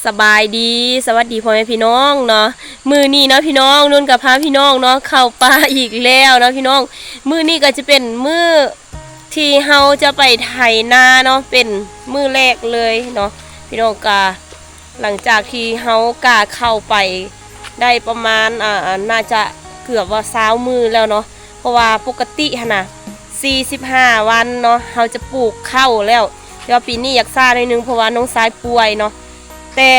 ສະບາຍດີ ສະຫວັດດີພໍ່ແມ່ພີ່ນ້ອງເນາະ. ມື້ນີ້ເນາະພີ່ນ້ອງ ນຸ່ນກໍພາພີ່ນ້ອງເນາະ ເຂົ້າປ່າອີກແລ້ວເນາະພີ່ນ້ອງ. ມື້ນີ້ກໍຈະເປັນມື້ທີ່ເຮົາຈະໄປໄຖນາເນາະ ເປັນມື້ແລກເລີຍເນາະພີ່ນ້ອງ. ກະຫຼັງຈາກທີ່ເຮົາກະເຂົ້າໄປໄດ້ປະມານ ອາ ອາ ໜ້າຈະເກືອບວ່າຊາວມື້ແລ້ວເນາະ. ເພາະວ່າປົກກະຕິຫັ້ນນະ ສີ່ສິບຫ້າວັນເນາະ ເຮົາຈະປູກເຂົ້າແລ້ວ. ແຕ່ວ່າປີນີ້ຢາກຊ້າໜ້ອຍໜຶ່ງ ເພາະວ່ານ້ອງຊາຍປ່ວຍເນາະ. ແຕ່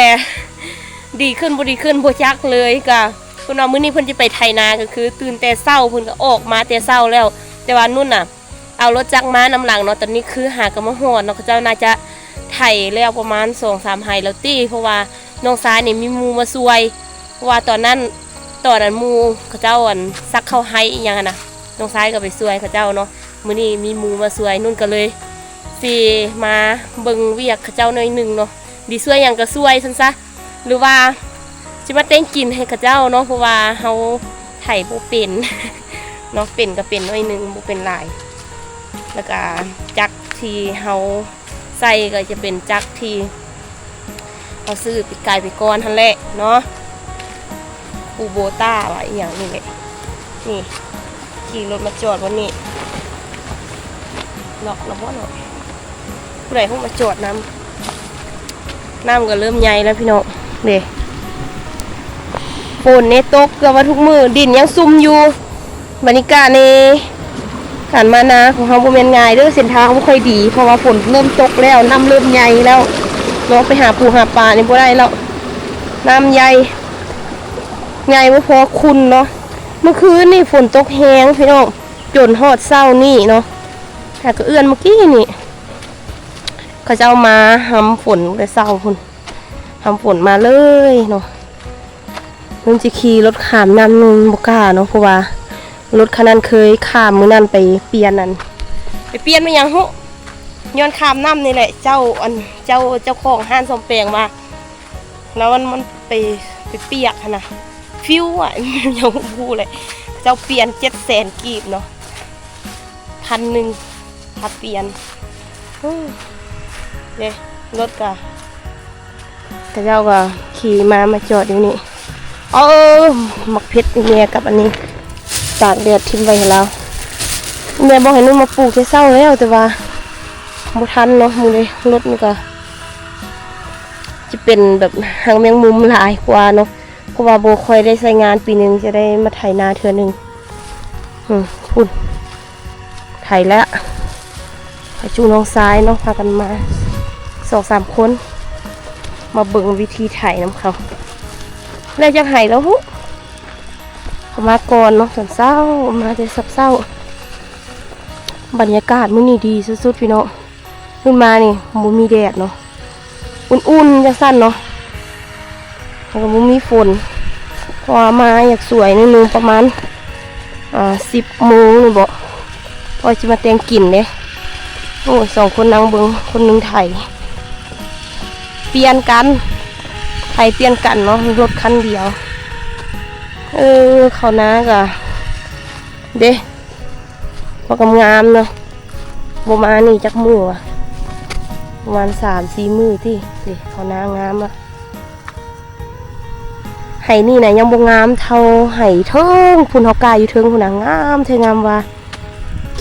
ດີຂຶ້ນບໍ່ດີຂຶ້ນບໍ່ຈັກເລີຍ. ກະເພິ່ນວ່າມື້ນີ້ເພິ່ນຈະໄປໄຖນາ ກໍຄືຕື່ນແຕ່ເຊົ້າ ເພິ່ນກໍອອກມາແຕ່ເຊົ້າແລ້ວ. ແຕ່ວ່ານຸ່ນນະ ເອົາລົດຈັກມານຳຫຼັງເນາະ. ຕອນນີ້ຄືຫາກໍມາຮອດເນາະ ເຂົາເຈົ້າໜ້າຈະໄຖແລ້ວປະມານສອງສາມໄຮ່ແລ້ວຕິ ເພາະວ່ານ້ອງຊາຍນີ້ມີໝູ່ມາຊ່ວຍ. ເພາະວ່າຕອນນັ້ນ ຕອນນັ້ນໝູ່ເຂົາເຈົ້າ ອັນ ສັກເຂົ້າໄຮ່ອີ່ຫຍັງຫັ້ນນະ ນ້ອງຊາຍກໍໄປຊ່ວຍເຂົາເຈົ້າເນາະ. ມື້ນີ້ມີໝູ່ມາຊ່ວຍ ນຸ່ນກໍເລີຍຊິມາເບິ່ງວຽກເຂົາເຈົ້າໜ້ອຍໜຶ່ງເນາະ. ດີຊ່ວຍຫຍັງກໍຊ່ວຍຊັ້ນຊະ ຫຼືວ່າຊິມາແຕ່ງກິນໃຫ້ເຂົາເຈົ້າເນາະ ເພາະວ່າເຮົາໄຖບໍ່ເປັນເນາະ. ເປັນກໍເປັນໜ້ອຍໜຶ່ງ ບໍ່ເປັນຫຼາຍ. ແລ້ວກໍຈັກທີ່ເຮົາ ໃສ່ກໍຈະເປັນຈັກທີ່ເຮົາຊື້ປີກາຍປີກ່ອນຫັ້ນແຫຼະເນາະ ຄູໂບຕ້າວ່າອີ່ຫຍັງນີ້ແຫຼະ. ນີ້ ຂີ່ລົດມາຈອດບ່ອນນີ້ ລັອກແລ້ວບໍ່ເນາະ ຜູ້ໃດຮູ້ມາຈອດນຳ. ນ້ຳກໍເລີ່ມໃຫຍ່ແລ້ວພີ່ນ້ອງເດ້. ຝົນນີ້ຕົກເກືອບວ່າທຸກມື້ ດິນຍັງຊຸ່ມຢູ່. ບັນຍາກາດນີ້ ການມານາຂອງເຮົາບໍ່ແມ່ນງ່າຍເດີ ເສັ້ນທາງບໍ່ຄ່ອຍດີ ເພາະວ່າຝົນເລີ່ມຕົກແລ້ວ ນ້ຳເລີ່ມໃຫຍ່ແລ້ວເນາະ. ໄປຫາປູຫາປານີ້ບໍ່ໄດ້ແລ້ວ ນ້ຳໃຫຍ່ ໃຫຍ່ບໍ່ພໍຂຸ່ນເນາະ. ເມື່ອຄືນນີ້ຝົນຕົກແຮງພີ່ນ້ອງ ຈົນຮອດເຊົ້ານີ້ເນາະ. ຫາກະເອື້ອນເມື່ອກີ້ນີ້ ເຂົາເຈົ້າມາຫຳຝົນແຕ່ເຊົ້າພຸ້ນ ຫຳຝົນມາເລີຍເນາະ. ເລີ່ມຊິຂີ່ລົດຂ້າມນ້ຳນີ້ບໍ່ກ້າເນາະ ເພາະວ່າລົດຄັນນັ້ນເຄີຍຂ້າມມື້ນັ້ນໄປປ່ຽນ ອັນ ໄປປ່ຽນມາຫຍັງຮູ້ ຍ້ອນຂ້າມນ້ຳນີ້ແຫຼະ. ເຈົ້າ ອັນ ເຈົ້າ ເຈົ້າຂອງຮ້ານສ້ອມແປງວ່າ ແລ້ວມັນ ມັນໄປ ໄປປຽກຫັ້ນນະ ຟິວອະ ຫຍັງບໍ່ຮູ້ແຫຼະ. ເຈົ້າປ່ຽນເຈັດແສນກີບເນາະ ພັນໜຶ່ງ ຄ່າປ່ຽນ. ເອີ ເດ້ ລົດກະ ເຂົາເຈົ້າກໍຂີ່ມາ ມາຈອດຢູ່ນີ້. ເອີ ໝາກເຜັດອີແມ່ກັບອັນນີ້ ຕາກແດດຖິ້ມໄວ້ໃຫ້ລາວ. ແມ່ບອກໃຫ້ນຸ່ນມາປູກແຕ່ເຊົ້າແລ້ວ ແຕ່ວ່າບໍ່ທັນເນາະ. ມື້ນີ້ລົດມັນກໍຈະເປັນແບບຮັງແມງມຸມຫຼາຍກວ່າເນາະ ເພາະວ່າບໍ່ຄ່ອຍໄດ້ໃຊ້ງານ ປີໜຶ່ງຈະໄດ້ມາໄຖນາເທື່ອໜຶ່ງ. ອືມ ພຸ້ນ ໄຖແລ້ວ ໄປຈູ້ນ້ອງຊາຍເນາະ ພາກັນມາສອງສາມຄົນ ມາເບິ່ງວິທີໄຖນຳເຂົາ. ແລ້ວຈັກໄຫແລ້ວຮູ້ ເຂົາມາກ່ອນເນາະ ຕອນເຊົ້າ ມາແຕ່ເຊົ້າໆ. ບັນຍາກາດມື້ນີ້ດີສຸດໆ ພີ່ນ້ອງ. ຂຶ້ນມານີ້ບໍ່ມີແດດເນາະ ອຸ່ນໆ ຈັ່ງຊັ້ນເນາະ ແລ້ວກໍບໍ່ມີຝົນ ເພາະວ່າມາຢາກສວຍໜ້ອຍໜຶ່ງ ປະມານ ອ່າ ສິບໂມງນີ້ບໍ ເພາະຊິມາແຕ່ງກິນເດ້. ໂອ້ຍ ສອງຄົນນັ່ງເບິ່ງ ຄົນໜຶ່ງໄຖ ປ່ຽນກັນ ໄຖປ່ຽນກັນເນາະ ລົດຄັນດຽວ. ເອີ ເຂົ້ານາກະເດ້ ພໍງາມໆ ເນາະ ບໍ່ມານີ້ຈັກມື້ວະ ປະມານສາມສີ່ມື້ຕິ. ນີ້ ເຂົ້ານາງາມລະ ໄຮ່ນີ້ນະຍັງບໍ່ງາມເທົ່າໄຮ່ເທິງພຸ້ນ ເຮົາກ້າຢູ່ເທິງພຸ້ນນະ ງາມແທ້ງາມວ່າ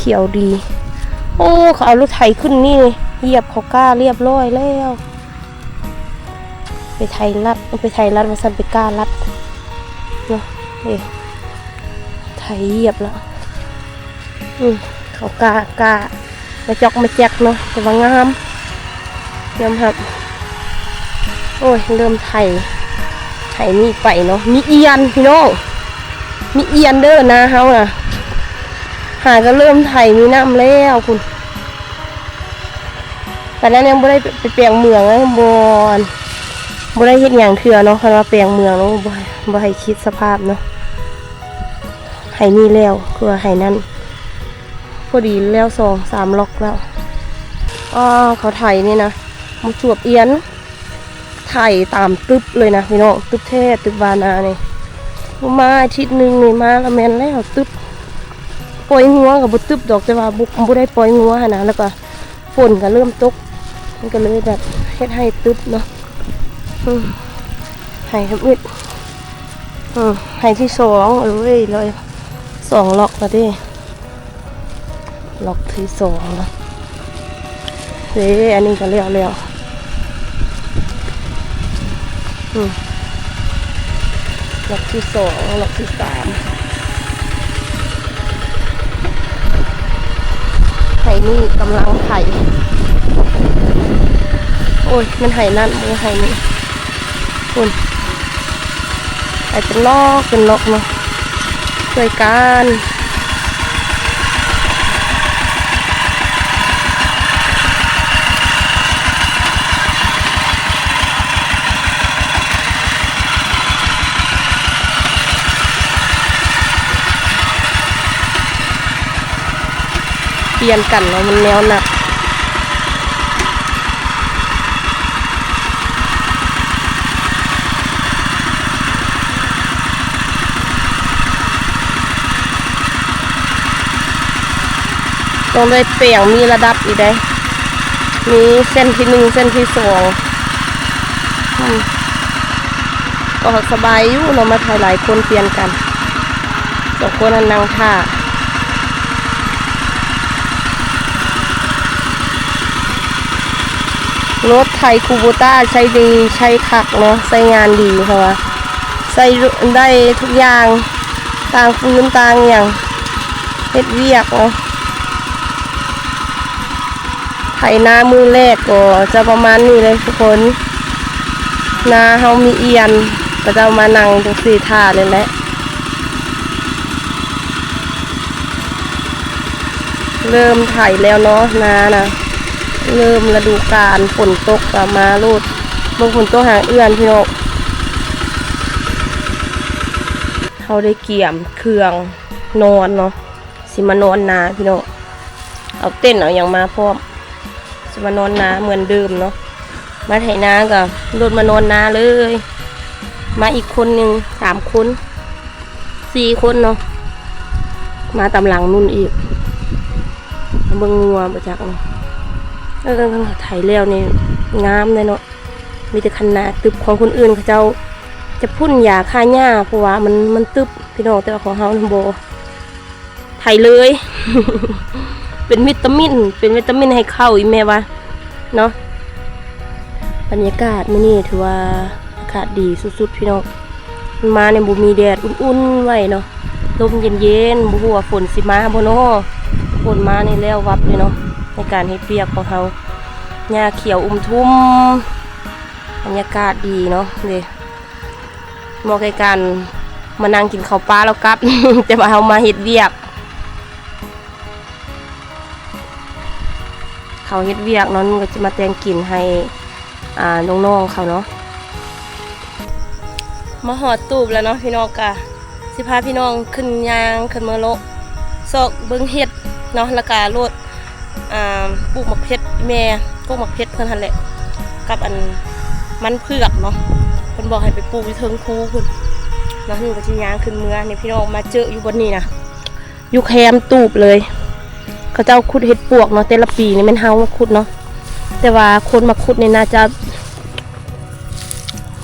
ຂຽວດີ. ໂອ້ ເຂົາເອົາລົດໄຖຂຶ້ນນີ້ ຢຽບເຂົາກ້າລຽບຮ້ອຍແລ້ວ. ໄປໄຖລັດ ໄປໄຖລັດວ່າຊັ້ນ ໄປກ້າລັດເນາະ. ເດ້ ໄຖຢຽບແລ້ວ ອືມ ເຂົາກ້າ ກ້າມາຈອກມາແຈກເນາະ ແຕ່ວ່າງາມ ຍອມຮັບ. ໂອ້ຍ ເລີ່ມໄຖ ໄຖນີ້ໄປເນາະ ມີອຽນພີ່ນ້ອງ ມີອຽນເດີ ນາເຮົານະ ຫາກໍເລີ່ມໄຖມີນ້ຳແລ້ວພຸ້ນ. ປານນັ້ນຍັງບໍ່ໄດ້ໄປແປງເໝືອງ ບໍ່ ບໍ່ໄດ້ເຮັດຫຍັງເທື່ອເນາະ. ຄັນວ່າແປງເໝືອງແລ້ວ ບໍ່ ບໍ່ໃຫ້ຄິດສະພາບເນາະ. ໄຮ່ນີ້ແລ້ວ ຄືວ່າໄຮ່ນັ້ນ ພໍດີແລ້ວສອງສາມລັອກແລ້ວ. ອ້າ ເຂົາໄຖນີ້ນະ ມາຈວບອຽນ ໄຖຕາມຕຶບເລີຍນະພີ່ນ້ອງ ຕຶບແທ້ຕຶບວ່ານານີ້. ມາອາທິດໜຶ່ງນີ້ມາລະແມ່ນແລ້ວຕຶບ ປ່ອຍງົວກໍບໍ່ຕຶບດອກ ແຕ່ວ່າບໍ່ ບໍ່ໄດ້ປ່ອຍງົວຫັ້ນນະ ແລ້ວກໍຝົນກໍເລີ່ມຕົກ ມັນກໍເລີຍແບບເຮັດໃຫ້ຕຶບເນາະ. ອືມ ໄຮ່ທຳອິດ ອືມ ໄຮ່ທີສອງ ເອີຍ ລອຍສອງລັອກລະເດ້ ລັອກທີສອງນະເດ້. ອັນນີ້ກໍແລ້ວແລ້ວ ອືມ ລັອກທີສອງ ລັອກທີສາມ ໄຮ່ນີ້ກຳລັງໄຖ ໂອ້ຍ ແມ່ນໄຮ່ນັ້ນ ບໍ່ແມ່ນໄຮ່ນີ້ ພຸ້ນ ໄຖເປັນລັອກເປັນລັອກເນາະ ຊ່ວຍກັນ. ປ່ຽນກັນເນາະ ມັນແນວໜັກ ຕ້ອງໄດ້ແປງມີລະດັບອີກເດ້ ມີເສັ້ນທີໜຶ່ງ ເສັ້ນທີສອງ ອືມ ກໍສະບາຍຢູ່ເນາະ ມາໄຖຫຼາຍຄົນປ່ຽນກັນ ສອງຄົນຫັ້ນນັ່ງຖ້າ. ລົດໄຖຄູໂບຕ້າໃຊ້ດີ ໃຊ້ຄັກເນາະ ໃຊ້ງານດີ ເພາະວ່າໃຊ້ໄດ້ທຸກຢ່າງ ຕ່າງຟືນຕ່າງຫຍັງ ເຮັດວຽກເນາະ. ໄຖນາມື້ແລກກໍຈະປະມານນີ້ເລີຍທຸກຄົນ ນາເຮົາມີອຽນ ກໍຈະມານັ່ງຈັ່ງຊີ້ຖ້າເລີຍແຫຼະ. ເລີ່ມໄຖແລ້ວເນາະ ນານະ ເລີ່ມລະດູການຝົນຕົກກໍມາໂລດ ເບິ່ງຝົນຕົກຫາເອື້ອນພີ່ນ້ອງ. ເຮົາໄດ້ກຽມເຄື່ອງນອນເນາະ ຊິມານອນນາພີ່ນ້ອງ ເອົາເຕັນເອົາຫຍັງມາພ້ອມ ຊິມານອນນາເໝືອນເດີມເນາະ. ມາໄຖນາກໍໂດດມານອນນາເລີຍ ມາອີກຄົນໜຶ່ງ ສາມຄົນ ສີ່ຄົນເນາະ ມາຕາມຫຼັງນຸ່ນອີກ. ເບິ່ງງົວບໍ່ຈັກເນາະ ເອີ ໄຖແລ້ວນີ້ງາມເດ້ເນາະ ມີແຕ່ຄັນນາຕຶບ. ຂອງຄົນອື່ນເຂົາເຈົ້າຈະພົ່ນຢາຂ້າຫຍ້າ ເພາະວ່າມັນ ມັນຕຶບພີ່ນ້ອງ ແຕ່ວ່າຂອງເຮົານັ້ນບໍ່ ໄຖເລີຍ ເປັນວິຕາມິນ ເປັນວິຕາມິນໃຫ້ເຂົ້າ ອີແມ່ວ່າເນາະ. ບັນຍາກາດມື້ນີ້ຖືວ່າອາກາດດີສຸດໆ ພີ່ນ້ອງ ມານີ້ບໍ່ມີແດດ ອຸ່ນໆ ໄວ້ເນາະ ລົມເຢັນໆ. ບໍ່ຮູ້ວ່າຝົນຊິມາບໍ່ເນາະ ຝົນມານີ້ແລ້ວວັບເລີຍເນາະ ໃນການເຮັດວຽກຂອງເຮົາ ຫຍ້າຂຽວອຸ້ມທຸ່ມ ບັນຍາກາດດີເນາະເດ້. ເໝາະແກ່ການມານັ່ງກິນເຂົ້າປ່າແລ້ວກັບ ແຕ່ວ່າເຮົາມາເຮັດວຽກ ເຂົາເຮັດວຽກເນາະ ມັນກໍຈະມາແຕ່ງກິນໃຫ້ ອ່າ ນ້ອງໆເຂົາເນາະ. ມາຮອດຕູບແລ້ວເນາະພີ່ນ້ອງ ກະຊິພາພີ່ນ້ອງຂຶ້ນຍ່າງຂຶ້ນເມືອເລາະຊອກເບິ່ງເຫັດເນາະ ແລ້ວກະໂລດ ອ່າ ປູກໝາກເຜັດ ແມ່ ປູກໝາກເຜັດເພິ່ນຫັ້ນແຫຼະ ກັບອັນມັນເຜືອກເນາະ ເພິ່ນບອກໃຫ້ໄປປູກຢູ່ເທິງພູພຸ້ນເນາະ. ນີ້ກໍຊິຍ່າງຂຶ້ນເມືອນີ້ ພີ່ນ້ອງມາເຈີຢູ່ບ່ອນນີ້ນະ ຢູ່ແຄມຕູບເລີຍ ເຂົາເຈົ້າຂຸດເຫັດປວກເນາະ ແຕ່ລະປີນີ້ແມ່ນເຮົາມາຂຸດເນາະ ແຕ່ວ່າຄົນມາຂຸດນີ້ໜ້າຈະ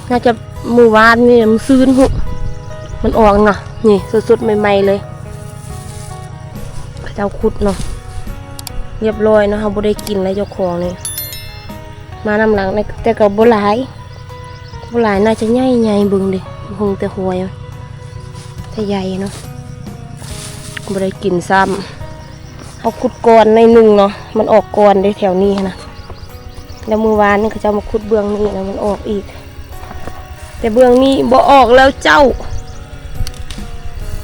ໜ້າຈະມື້ວານນີ້ ມື້ຊືນພຸ້ນ ມັນອອກນະ ນີ້ສົດໆ ໃໝ່ໆ ເລີຍ. ເຂົາເຈົ້າຂຸດເນາະ ລຽບລ້ອຍເນາະ ເຮົາບໍ່ໄດ້ກິນແລ້ວເຈົ້າຂອງນີ້ ມານຳຫຼັງ ແຕ່ກໍບໍ່ຫຼາຍ ບໍ່ຫຼາຍ ໜ້າຈະໃຫຍ່ໆ ເບິ່ງເດ້ ເບິ່ງແຕ່ຫອຍ ແຕ່ໃຫຍ່ເນາະ ບໍ່ໄດ້ກິນຊ້ຳ. ເຮົາຂຸດກ່ອນໜ້ອຍໜຶ່ງເນາະ ມັນອອກກ່ອນເດ້ແຖວນີ້ຫັ້ນນະ ແລ້ວມື້ວານນີ້ເຂົາເຈົ້າມາຂຸດເບື້ອງນີ້ ແລ້ວມັນອອກອີກ ແຕ່ເບື້ອງນີ້ບໍ່ອອກແລ້ວເຈົ້າ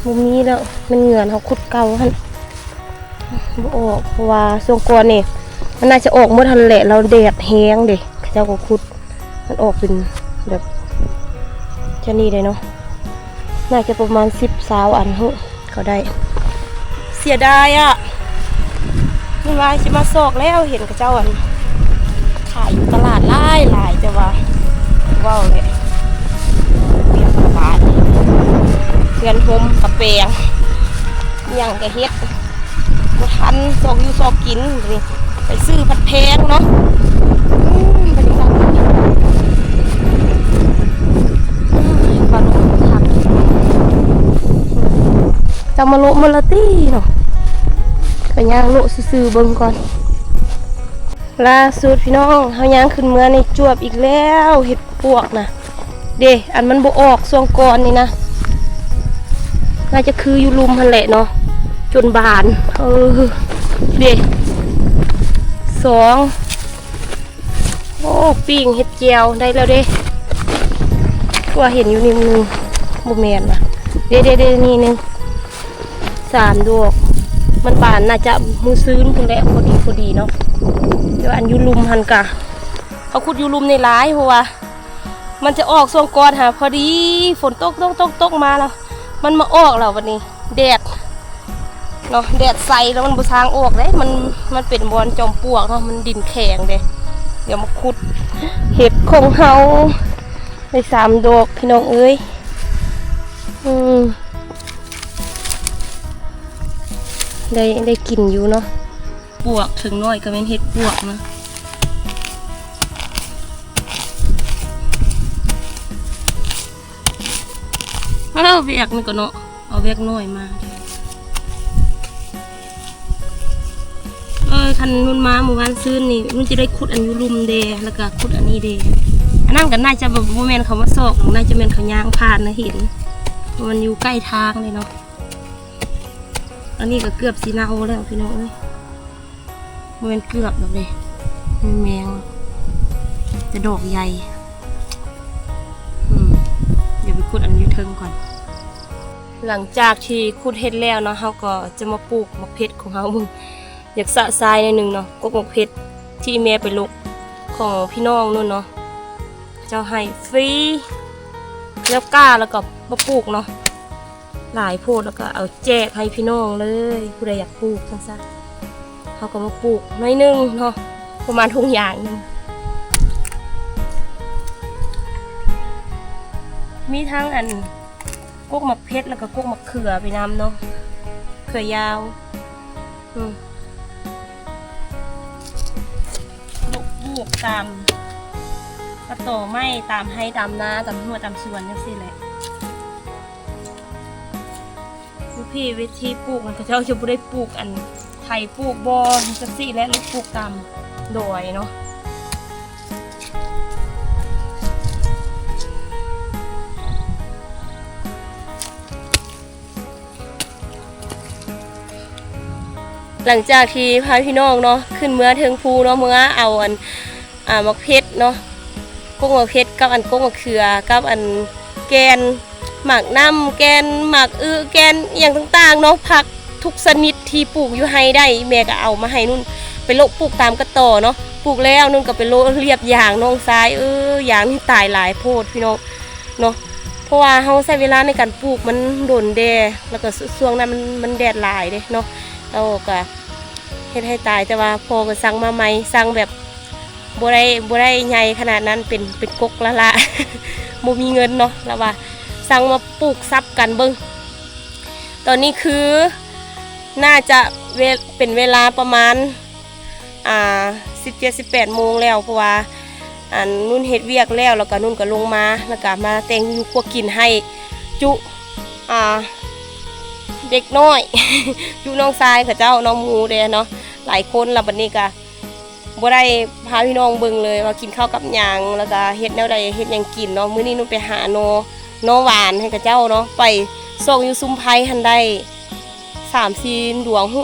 ບໍ່ມີແລ້ວ ແມ່ນເຫງືອນເຮົາຂຸດເກົ່າຫັ້ນ ບໍ່ອອກ ເພາະວ່າຊ່ວງກ່ອນນີ້ມັນໜ້າຈະອອກໝົດຫັ້ນແຫຼະ ແລ້ວແດດແຮງເດ້ ເຂົາເຈົ້າກໍຂຸດ ມັນອອກເປັນແບບຈະນີ້ເດ້ເນາະ ໜ້າຈະປະມານສິບ ຊາວອັນພຸ້ນ ກໍໄດ້ ເສຍດາຍອະ ແມ່ນວ່າຊິມາຊອກແລ້ວ ເຫັນເຂົາເຈົ້າອັນຂາຍຢູ່ຕະຫຼາດຫຼາຍໆ ແຕ່ວ່າເວົ້າແຫຼະ ເປັນສະບາຍ ເຮືອນຮົ່ມກະແປງ ອີ່ຫຍັງກະເຮັດ ບໍ່ທັນ ຊອກຢູ່ຊອກກິນ ນີ້ໄປຊື້ພັດແພງເນາະ. ອືມ ບັນຍາກາດດີ ເ ເອົາມາໂລະໝົດລະຕິເນາະ ກະຍ່າງໂລະຊື່ໆເບິ່ງກ່ອນ. ລ່າສຸດພີ່ນ້ອງ ເຮົາຍ່າງຂຶ້ນເມືອໃນຈວບອີກແລ້ວ ເຫັດປວກນະ. ເດ້ ອັນມັນບໍ່ອອກຊ່ວງກ່ອນນີ້ນະ ໜ້າຈະຄືຢູ່ລຸ່ມຫັ້ນແຫຼະເນາະ ຈົນບານ. ເອີ ເດ້ ສອງ. ໂອ້ ປີ້ງເຫັດແຈ່ວໄດ້ແລ້ວເດ້. ຄືວ່າເຫັນຢູ່ນີ້ໜຶ່ງ ບໍ່ແມ່ນຫວາ ເດ້ໆໆ ນີ້ໜຶ່ງ ສາມດອກ. ມັນບານໜ້າຈະມື້ຊືນພຸ້ນແຫຼະ ພໍດີ ພໍດີເນາະ. ແຕ່ວ່າອັນຢູ່ລຸ່ມຫັ້ນກະ ເຂົາຂຸດຢູ່ລຸ່ມນີ້ຫຼາຍ ເພາະວ່າມັນຈະອອກຊ່ວງກ່ອນຫາ ພໍດີຝົນຕົກ ຕົກ ຕົກ ຕົກມາແລ້ວ ມັນມາອອກແລ້ວບັດນີ້. ແດດເນາະ ແດດໃສ່ແລ້ວມັນບໍ່ຊ່າງອອກເດ້ ມັນ ມັນເປັນບ່ອນຈອມປວກເນາະ ມັນດິນແຂງເດ້. ດຽວມາຂຸດເຫັດຂອງເຮົາໄດ້ສາມດອກພີ່ນ້ອງເອີຍ. ອືມ ໄດ້ ໄດ້ກິນຢູ່ເນາະ. ປວກ ເຖິງໜ້ອຍກະແມ່ນເຫັດປວກນະ. ເອີ ວຽກນີ້ກະເນາະ ເອົາວຽກໜ້ອຍມາ. ເອີ ຄັນນຸ່ນມາມື້ວານຊືນນີ້ ນຸ່ນຈະໄດ້ຂຸດອັນຢູ່ລຸ່ມເດ້ ແລ້ວກະຂຸດອັນນີ້ເດ້. ອັນນັ້ນກະໜ້າຈະແບບບໍ່ແມ່ນເຂົາມາຊອກ ໜ້າຈະແມ່ນເຂົາຍ່າງຜ່ານນະ ເຫັນ ເພາະມັນຢູ່ໃກ້ທາງເດ້ເນາະ. ອັນນີ້ກະເກືອບຊິເນົ່າແລ້ວພີ່ນ້ອງເອີຍ. ບໍ່ແມ່ນເກືອບດອກເດ້ ແມ່ນແມງ ແຕ່ດອກໃຫຍ່. ອືມ ດຽວໄປຂຸດອັນຢູ່ເທິງກ່ອນ. ຫຼັງຈາກທີ່ຂຸດເຫັດແລ້ວເນາະ ເຮົາກໍຈະມາປູກໝາກເຜັດຂອງເຮົາເບິ່ງ. ຢາກຊະຊາຍໜ້ອຍໜຶ່ງເນາະ ກົກໝາກເຜັດທີ່ແມ່ໄປລົກຂອງພີ່ນ້ອງນັ້ນເນາະ ເຂົາເຈົ້າໃຫ້ຟຣີ ແລ້ວກ້າ ແລ້ວກໍມາປູກເນາະ. ຫຼາຍໂພດ ແລ້ວກໍເອົາແຈກໃຫ້ພີ່ນ້ອງເລີຍ ຜູ້ໃດຢາກປູກຈັ່ງຊັ້ນ ເຮົາກໍມາປູກໜ້ອຍໜຶ່ງເນາະ ປະມານຖົງຢາງໜຶ່ງ. ມີທັງອັນ ກົກໝາກເຜັດ ແລ້ວກໍກົກໝາກເຂືອໄປນຳເນາະ ເຂືອຍາວ. ອືມ ປູກຕາມກະຕໍໄມ້ ຕາມໄຮ່ຕາມນາ ຕາມຮົ້ວຕາມສວນຈັ່ງຊີ້ແຫຼະ. ຢູ່ພີ້ວິທີປູກ ເຂົາເຈົ້າຈະບໍ່ໄດ້ປູກອັນ ໄຖປູກບໍ່ ຈັ່ງຊີ້ແຫຼະ ເລີຍປູກຕາມດອຍເນາະ. ຫຼັງຈາກທີ່ພາພີ່ນ້ອງເນາະ ຂຶ້ນເມືອເທິງພູເນາະ ເມືອເອົາອັນ ອ່າ ໝາກເຜັດເນາະ ກົກໝາກເຜັດກັບອັນ ກົກໝາກເຂືອ ກັບອັນ ແກ່ນໝາກນ້ຳ ແກ່ນໝາກອຶ ແກ່ນອີ່ຫຍັງຕ່າງໆເນາະ ຜັກທຸກຊະນິດທີ່ປູກຢູ່ໄຮ່ໄດ້ ແມ່ກໍເອົາມາໃຫ້ນຸ່ນໄປໂລະປູກຕາມກະຕໍເນາະ. ປູກແລ້ວນຸ່ນກໍໄປໂລະລຽບຢາງນ້ອງຊາຍ ເອີ ຢາງນີ້ຕາຍຫຼາຍໂພດພີ່ນ້ອງເນາະ ເພາະວ່າເຮົາໃຊ້ເວລາໃນການປູກມັນດົນແດ່ ແລ້ວກໍຊ່ວງນັ້ນມັນ ມັນແດດຫຼາຍເດ້ເນາະ ແລ້ວກໍເຮັດໃຫ້ຕາຍ. ແຕ່ວ່າພໍ່ກໍສັ່ງມາໃໝ່ ສັ່ງແບບ ບໍ່ໄດ້ ບໍ່ໄດ້ໃຫຍ່ຂະໜາດນັ້ນ ເປັນ ເປັນກົກລ້າໆ ບໍ່ມີເງິນເນາະ ລາວວ່າສັ່ງມາປູກສັບກັນເບິ່ງ. ຕອນນີ້ຄືໜ້າຈະເວ ເປັນເວລາປະມານ ອ່າ ສິບເຈັດ ສິບແປດໂມງແລ້ວ ເພາະວ່າ ອັນ ນຸ່ນເຮັດວຽກແລ້ວ ແລ້ວກະນຸ່ນກະລົງມາ ແລ້ວກະມາແຕ່ງຢູ່ຄົວກິນໃຫ້ຈຸ ອ່າ ເດັກນ້ອຍ ຈຸນ້ອງຊາຍເຂົາເຈົ້າ ນ້ອງໝູແດ່ເນາະ ຫຼາຍຄົນ. ແລ້ວບັດນີ້ກະ ບໍ່ໄດ້ພາພີ່ນ້ອງເບິ່ງເລີຍວ່າກິນເຂົ້າກັບຫຍັງ ແລ້ວກະເຮັດແນວໃດ ເຮັດຫຍັງກິນເນາະ. ມື້ນີ້ນຸ່ນໄປຫາໜໍ່ ໜໍ່ຫວານໃຫ້ເຂົາເຈົ້າເນາະ ໄປຊອກຢູ່ຊຸມໄຜ່ຫັ້ນໄດ້ສາມສີ່ດວງ ຫຸ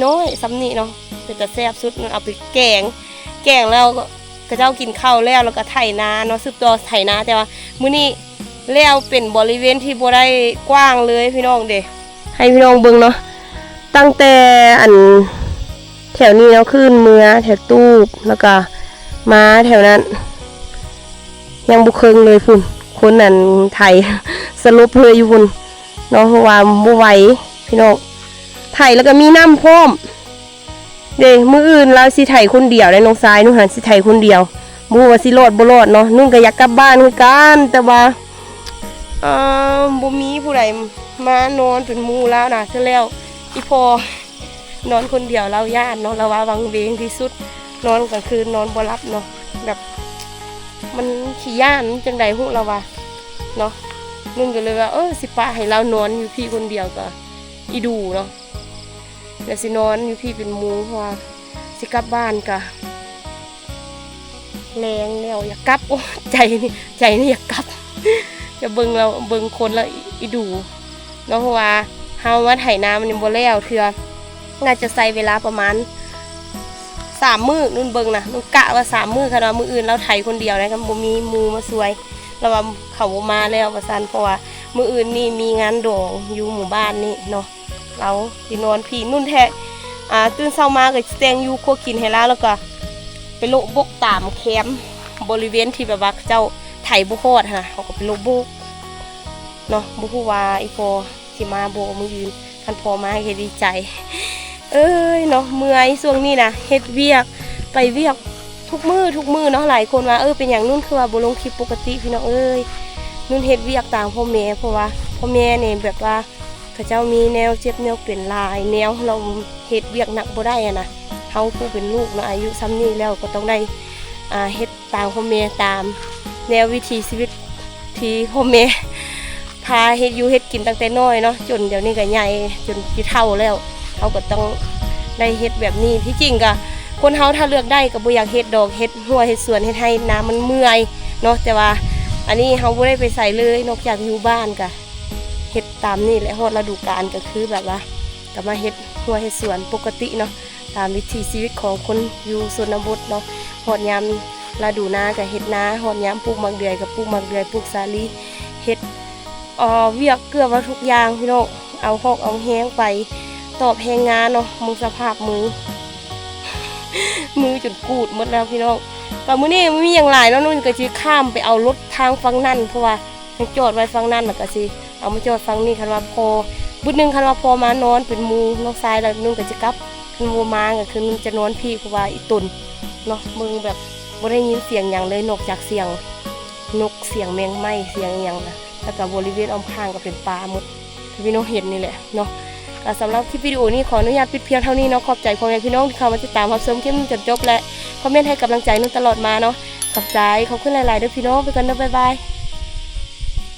ນ້ອຍໆ ສ່ຳນີ້ເນາະ ເປັນຕາແຊບສຸດ. ນຸ່ນເອົາໄປແກງ ແກງແລ້ວເຂົາເຈົ້າກິນເຂົ້າແລ້ວ ແລ້ວກະໄຖນາເນາະ ສືບຕໍ່ໄຖນາ. ແຕ່ວ່າມື້ນີ້ ແລ້ວເປັນບໍລິເວນທີ່ບໍ່ໄດ້ກວ້າງເລີຍພີ່ນ້ອງເດ້ ໃຫ້ພີ່ນ້ອງເບິ່ງເນາະ ຕັ້ງແຕ່ອັນແຖວນີ້ເນາະ ຂຶ້ນເມືອແຖວຕູບ ແລ້ວກະມາແຖວນັ້ນ ຍັງບໍ່ເຄິ່ງເລີຍພຸ້ນ ຄົນນັ້ນໄຖສະຫຼົບເລີຍຢູ່ພຸ້ນເນາະ ເພາະວ່າບໍ່ໄຫວພີ່ນ້ອງ ໄຖແລ້ວກະມີນ້ຳພ້ອມ. ເດ້ ມື້ອື່ນລາວຊິໄຖຄົນດຽວໄດ໋ ນ້ອງຊາຍນຸ່ນຫັ້ນຊິໄຖຄົນດຽວ ບໍ່ຮູ້ວ່າຊິລອດບໍ່ລອດເນາະ. ນຸ່ນກໍຢາກກັບບ້ານຄືກັນ ແຕ່ວ່າ ເອີ ບໍ່ມີຜູ້ໃດມານອນເປັນໝູ່ລາວນະ ຊະແລ້ວ ອີ່ພໍ່ນອນຄົນດຽວລາວຢ້ານເນາະ ລາວວ່າວັງເວງທີ່ສຸດ ນອນກາງຄືນນອນບໍ່ຫຼັບເນາະ ແບບມັນຂີ້ຢ້ານຈັ່ງໃດຮູ້ລາວວ່າເນາະ. ນຸ່ນກໍເລີຍວ່າ ເອີ ຊິປະໃຫ້ລາວນອນຢູ່ພີ້ຄົນດຽວກໍ ອີດູເນາະ ແລ້ວຊິນອນຢູ່ພີ້ເປັນໝູ່ ເພາະວ່າຊິກັບບ້ານກະແລງແລ້ວ ຢາກກັບ. ໂອ້ ໃຈນີ້ ໃຈນີ້ຢາກກັບ ຈະເບິ່ງແລ້ວ ເບິ່ງຄົນແລ້ວອີດູເນາະ ເພາະວ່າເຮົາມາໄຖນາມັນຍັງບໍ່ແລ້ວເທື່ອ ໜ້າຈະໃຊ້ເວລາປະມານສາມມື້. ນຸ່ນເບິ່ງນະ ນຸ່ນກະວ່າສາມມື້ ຄັນວ່າມື້ອື່ນລາວໄຖຄົນດຽວນະ ຄັນບໍ່ມີໝູ່ມາຊ່ວຍ. ລາວວ່າເຂົາບໍ່ມາແລ້ວວ່າຊັ້ນ ເພາະວ່າມື້ອື່ນນີ້ມີງານດອງຢູ່ໝູ່ບ້ານນີ້ເນາະ ລາວຊິນອນພີ້. ນຸ່ນແທ້ ອາ ຕື່ນເຊົ້າມາກໍຊິແຕ່ງຢູ່ຄົວກິນໃຫ້ລາວ ແລ້ວກໍໄປໂລະບົກຕາມແຄມບໍລິເວນທີ່ແບບວ່າເຂົາເຈົ້າໄຖບໍ່ຮອດຫັ້ນນະ ເຮົາກໍໄປໂລະບົກເນາະ. ບໍ່ຮູ້ວ່າອີ່ພໍ່ຊິມາບໍ່ມື້ອື່ນ ຄັນພໍ່ມາກໍດີໃຈ. ເອີຍເນາະ ເມື່ອຍຊ່ວງນີ້ນະ ເຮັດວຽກ ໄປວຽກທຸກມື້ ທຸກມື້ເນາະ. ຫຼາຍຄົນວ່າ ເອີ ເປັນຫຍັງນຸ່ນຄືວ່າບໍ່ລົງຄລິບປົກກະຕິ ພີ່ນ້ອງເອີຍ. ນຸ່ນເຮັດວຽກຕາມພໍ່ແມ່ ເພາະວ່າພໍ່ແມ່ນີ້ແບບວ່າ ເຂົາເຈົ້າມີແນວເຈັບແນວເປັນຫຼາຍແນວ ເຮົາເຮັດວຽກໜັກບໍ່ໄດ້ຫັ້ນນະ. ເຮົາຜູ້ເປັນລູກເນາະ ອາຍຸຊ່ຳນີ້ແລ້ວກໍຕ້ອງໄດ້ ອາ ເຮັດຕາມພໍ່ແມ່ ຕາມແນວວິຖີຊີວິດທີ່ພໍ່ແມ່ພາເຮັດຢູ່ເຮັດກິນຕັ້ງແຕ່ນ້ອຍເນາະ ຈົນດຽວນີ້ກໍໃຫຍ່ ຈົນຊິເຖົ້າແລ້ວ ເຮົາກໍຕ້ອງໄດ້ເຮັດແບບນີ້. ທີ່ຈິງກໍຄົນເຮົາຖ້າເລືອກໄດ້ກໍບໍ່ຢາກເຮັດດອກ ເຮັດຮົ້ວເຮັດສວນເຮັດໄຮ່ເຮັດນາມັນເມື່ອຍເນາະ ແຕ່ວ່າອັນນີ້ເຮົາບໍ່ໄດ້ໄປໃສເລີຍ ນອກຈາກຢູ່ບ້ານກໍ ເຮັດຕາມນີ້ແຫຼະ ຮອດລະດູການກໍຄືແບບວ່າກໍມາເຮັດຮົ້ວເຮັດສວນປົກກະຕິເນາະ ຕາມວິຖີຊີວິດຂອງຄົນຢູ່ຊົນນະບົດເນາະ. ຮອດຍາມລະດູນາກໍເຮັດນາ ຮອດຍາມປູກໝາກເດືອຍກໍປູກໝາກເດືອຍ ປູກສາລີ ເຮັດ ເອີ ວຽກເກືອບວ່າທຸກຢ່າງພີ່ນ້ອງ ເອົາຮອກເອົາແຮງໄປຕອບແຮງງານເນາະ. ເບິ່ງສະພາບມື ມືຈົນກູດໝົດແລ້ວພີ່ນ້ອງ. ກໍມື້ນີ້ບໍ່ມີຫຍັງຫຼາຍເນາະ ນຸ່ນກໍຊິຂ້າມໄປເອົາລົດທາງຝັ່ງນັ້ນ ເພາະວ່າ ຍັງຈອດໄວ້ຝັ່ງນັ້ນ ແລ້ວກໍຊິເອົາມາຈອດຝັ່ງນີ້. ຄັນວ່າພໍ່ ບຶດໜຶ່ງ ຄັນວ່າພໍ່ມານອນເປັນໝູ່ນ້ອງຊາຍ ແລ້ວນຸ່ນກໍຈະກັບ ຄັນບໍ່ມາກໍຄືນຸ່ນຈະນອນພີ້ ເພາະວ່າອີ່ຕົນເນາະ ເບິ່ງແບບບໍ່ໄດ້ຍິນສຽງຫຍັງເລີຍ ນອກຈາກສຽງນົກ ສຽງແມງໄມ້ ສຽງອີ່ຫຍັງນະ ແລ້ວກໍບໍລິເວນອ້ອມຂ້າງກໍເປັນປ່າໝົດ ທີ່ພີ່ນ້ອງເຫັນນີ້ແຫຼະເນາະ. ກໍສຳລັບຄລິບວິດີໂອນີ້ຂໍອະນຸຍາດປິດພຽງເທົ່ານີ້ເນາະ. ຂອບໃຈພໍ່ແມ່ພີ່ນ້ອງທີ່ເຂົ້າມາຕິດຕາມຮັບຊົມຄລິບນີ້ຈົນຈົບ ແລະ ຄອມເມັນໃຫ້ກຳລັງໃຈນຸ່ນຕະຫຼອດມາເນາະ. ຂອບໃຈ ຂອບຄຸນຫຼາຍໆເດີພີ່ນ້ອງ ໄປກ່ອນເດີ ບາຍບາຍ.